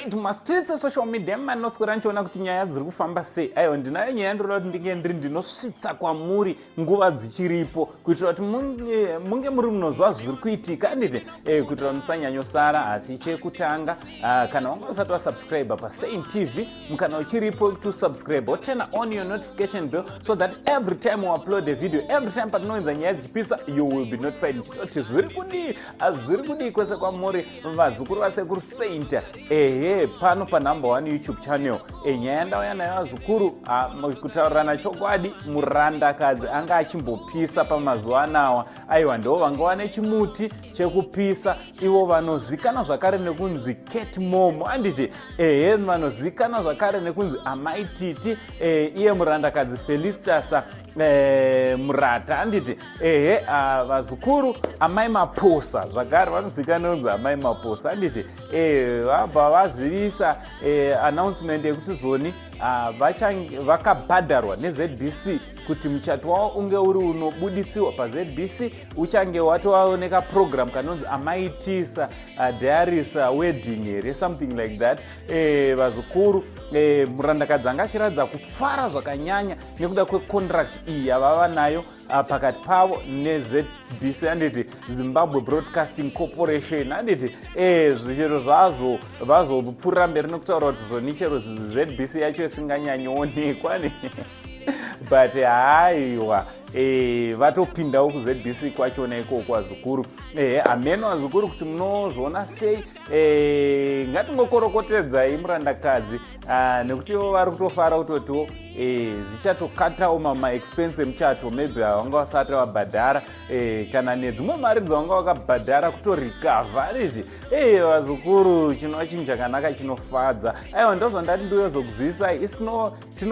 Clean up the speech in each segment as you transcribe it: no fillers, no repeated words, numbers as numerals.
Right, mumastreets esocial media manoswera ndichiona kuti nyaya dziri kufamba sei. Aiwa, ndinayo nyaya ndinoda kuti ndinge ndiri ndinosvitsa kwamuri nguva dzichiripo, kuitira kuti munge muri munoziva zviri kuitika, anditi? Kuitira kuti musanyanyosara. Asi chekutanga, kana wanga usati wasubscribe paSaint TV, mukana uchiripo to subscribe, turn on your notification bell so that every time we upload a video, every time patinoenza nyaya dzichipisa, you will be notified. Ndichitoti zviri kudii, zviri kudii kwese kwamuri, vazukuru vasekuru Saint? Ehe, pano panumber one YouTube channel. Nyaya ndauya nayo, vazukuru, kutaurirana chokwadi, murandakadzi anga achimbopisa pamazuva anawa. Aiwa, ndo vanga vane chimuti chekupisa. Ivo vanozikanwa zvakare nekunzi Cat Mom, anditi? Ehe, vanozikanwa zvakare nekunzi Amai Titi. Iye murandakadzi Felicitas Murata, anditi? Ehe, vazukuru, Amai Maposa zvakare vanozikanwa nekunzi Amai Maposa, anditi? Vabva vazivisa announcement yekuti zoni vakabhadharwa neZBC kuti muchato wavo unge uri unobuditsiwa paZBC. Uchange watooneka program kanonzi Amaitisa Diaries Wedding here, something like that. Vazukuru, murandakadzi anga achiratidza kufara zvakanyanya nekuda kwecontract iyi yavava nayo pakati pavo neZBC, handiti? Zimbabwe Broadcasting Corporation, handiti? Zvichero zvazvo vazopfuurira mberi nekutaura kuti zvoni chero ZBC yacho isinganyanyionekwa, but haiwa, vatopindawo kuZBC kwachona ikoko, vazukuru. Hameno, vazukuru, kuti munozviona sei. Ngatingokorokotedzai murandakadzi, nekuti ivo vari kutofara kutotiwo zvichatokatawo mamaexpense emuchato, maybe vanga vasati vabhadhara, kana nedzimwe mari dzavanga vakabhadhara kutorecover, anditi? Vazukuru, chinova chinhu chakanaka chinofadza. Aiwa, ndozvandati ndiuyozokuzivisai. Isi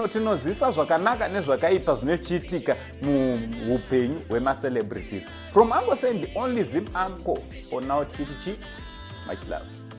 tinozivisa zvakanaka nezvakaipa zvine zvichiitika muupenyu hwemacelebrities. From Uncle Saint, the only Zim uncle for now, tichiti chi much love.